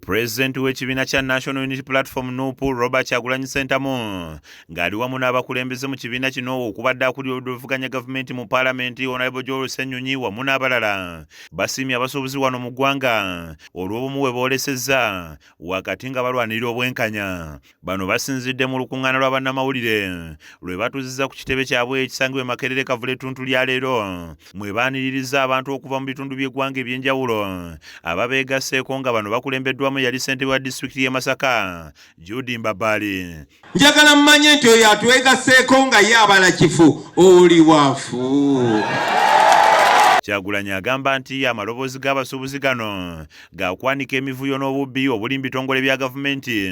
Pulezidenti w'ekibiina kya National Unity Platform NUP Robert Kyagulanyi Ssentamu ng'ali wamu n'abakulembeze mu kibiina kino okubadde akulira oluvuganya gavumenti mu paalamenti Honorable Joel Ssenyonyi wamu n'abalala basiimye abasuubuzi wano mu ggwanga olw'obumu bwe boolesezza wakati nga balwanirira obwenkanya. Bano basinzidde mu lukuŋŋaana lwa bannamawulire lwe batuuzizza ku kitebe kyabwe ekisangibwa e Makerere Kavule ettuntu lya leero mwe baaniririza abantu okuva mu bitundu by'eggwanga eby'enjawulo ababeegasseeko nga bano bakulembeddwamu eyali ssentebe wa disitulikiti y'e Masaka Jude Mbabaali. Njagala mmanye nti oyo atwegasseeko nga ye abala kifu oli wafu. Kyagulanyi agamba nti amaloboozi g'abasuubuzi gano gakwanika emivuyo n'obubbi obuli mu bitongole bya gavumenti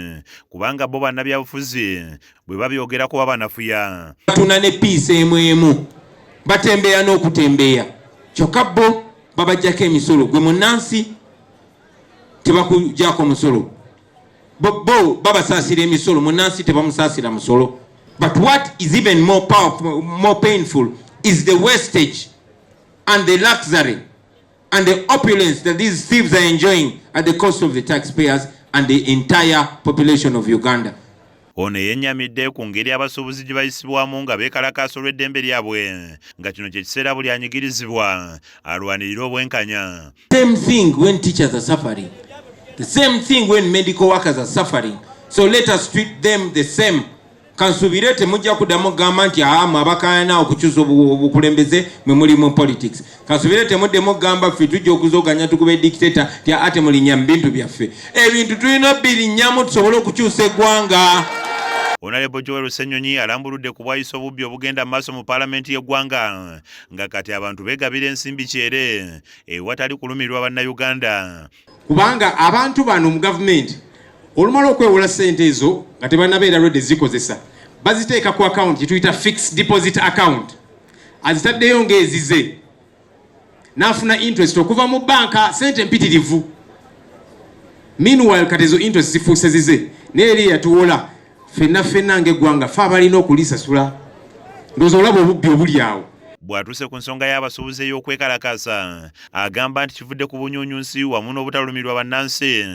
kubanga bo bannabyabufuzi bwe babyogerako babanafuya. Batunda ne piisi emu emu, batembeeya n'okutembeeya kyokka bo babajjako emisolo. Gwe munnansi tebakugyako musolo, bo babasaasira emisolo, munnansi tebamusaasira musolo. But what is even more powerful, more painful is the wastage and the luxury and the opulence that these thieves are enjoying at the cost of the taxpayers and the entire population of Uganda. Ono yennyamidde ku ngeri abasuubuzi gye bayisibwamu nga beekalakaasa olw'eddembe lyabwe nga kino kye kiseera buli anyigirizibwa alwanirire obwenkanya. Same thing when teachers are suffering. The same thing when medical workers are suffering. So let us treat them the same. Kansubire temujja kuddamu kugamba nti aa abakaayana okukyusa obukulembeze mwe muli mu politics. Kansubire temuddemu kugamba ffe tujja okuzoganya tukube dictator ti aa temulinnya mu bintu byaffe. Ebintu tulina obirinnyamu tusobole okukyusa eggwanga. Honorable Joel Ssenyonyi alambuludde ku bwayisa obubbi obugenda mu maaso mu paalamenti y'eggwanga nga kati abantu beegabira ensimbi kyere ewatali kulumirwa bannayuganda. Kubanga abantu bano mu gavumenti olumala okwewola ssente ezo nga tebannabeera ready zikozesa, baziteeka ku account gyetuyita fixed deposit account, azitaddeyo ng'ezize n'afuna interest okuva mu banka ssente mpitirivu. Meanwhile kati ezo interest zifuuse zize, naye eri yatuwola ffenna ffenna ng'eggwanga ffe abalina okulisasula. Ndowooza olaba obubbi obuli awo. Bw'atuuse ku nsonga y'abasuubuzi ey'okwekalakaasa agamba nti kivudde ku bunyunyunsi wamu n'obutalumirwa bannansi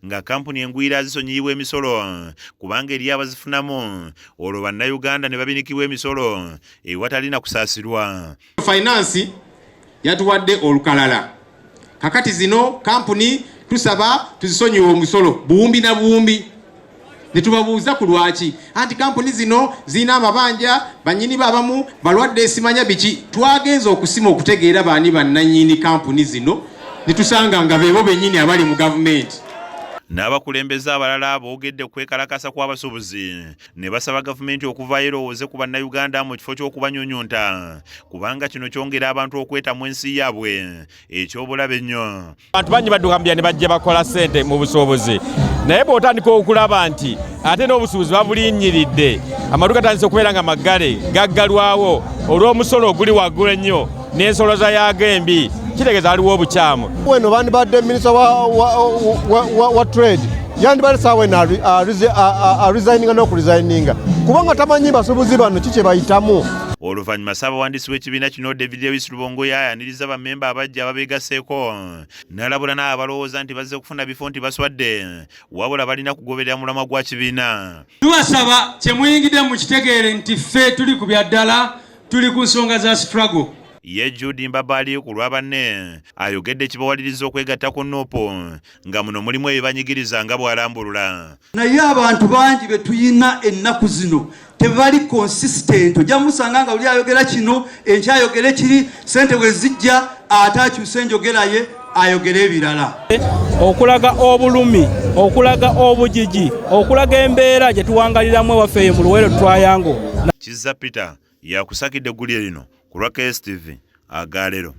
nga kampuni engwira zisonyiyibwa emisolo kubanga eri abazifunamu olwo bannayuganda ne babinikibwa emisolo ewatali na kusaasirwa. Finance yatuwadde olukalala kakati zino kampuni tusaba tuzisonyiwe omusolo buwumbi na buwumbi ne tubabuuza ku lwaki anti kampuni zino zirina amabanja bannyini be abamu balwadde simanya biki. Twagenza okusima okutegeera baani bannannyini kampuni zino ne tusanga nga beebo bennyini abali mu gavumenti. N'abakulembeze abalala boogedde ku kwekalakaasa kw'abasuubuzi ne basaba gavumenti okuvaayo erowooze ku bannayuganda mu kifo ky'okubanyunyunta kubanga kino kyongera abantu okwetamwa ensi yaabwe eky'obulabe ennyo. Abantu bangi badduka mu bya ne bajja bakola ssente mu busuubuzi, naye bw'otandika okulaba nti ate n'obusuubuzi babulinnyiridde, amaduuka gatandise okubeera nga maggale, gaggalwawo olw'omusolo oguli waggulu ennyo n'ensoloza yaago embi, kitegeeza waliwo obukyamu. Weno bandibadde minisita wa trade yandibadde saawa eno aresigninga n'okuresigninga kubanga tamanyi basuubuzi bano ki kye bayitamu. Oluvannyuma ssaabawandiisi w'ekibiina kino David Lewis Lubongoya ayaniriza bammemba abajja ababeegasseeko n'alabula n'abo abalowooza nti bazze kufuna bifo nti baswadde wabula balina kugoberera mulamwa gwa kibiina. Tubasaba kye muyingidde mukitegeere nti ffe tuli ku bya ddala, tuli ku nsonga za struggle. Ye Jude Mbabaali ku lwa banne ayogedde ekibawaliriza okwegatta ku NUP nga muno mulimu ebibanyigiriza nga bw'alambulula. Naye abantu bangi be tuyina ennaku zino tebali consistent, ojja musanga nga luli ayogera kino enkya ayogere kiri, ssente bwe zijja ate akyuse enjogera ye ayogere ebirala. Okulaga obulumi, okulaga obujiji, okulaga embeera gye tuwangaliramu ewaffe eyo mu Luweero Triangle. Kizza Peter yakusakidde eggulire lino ku lwa KSTV agaalero.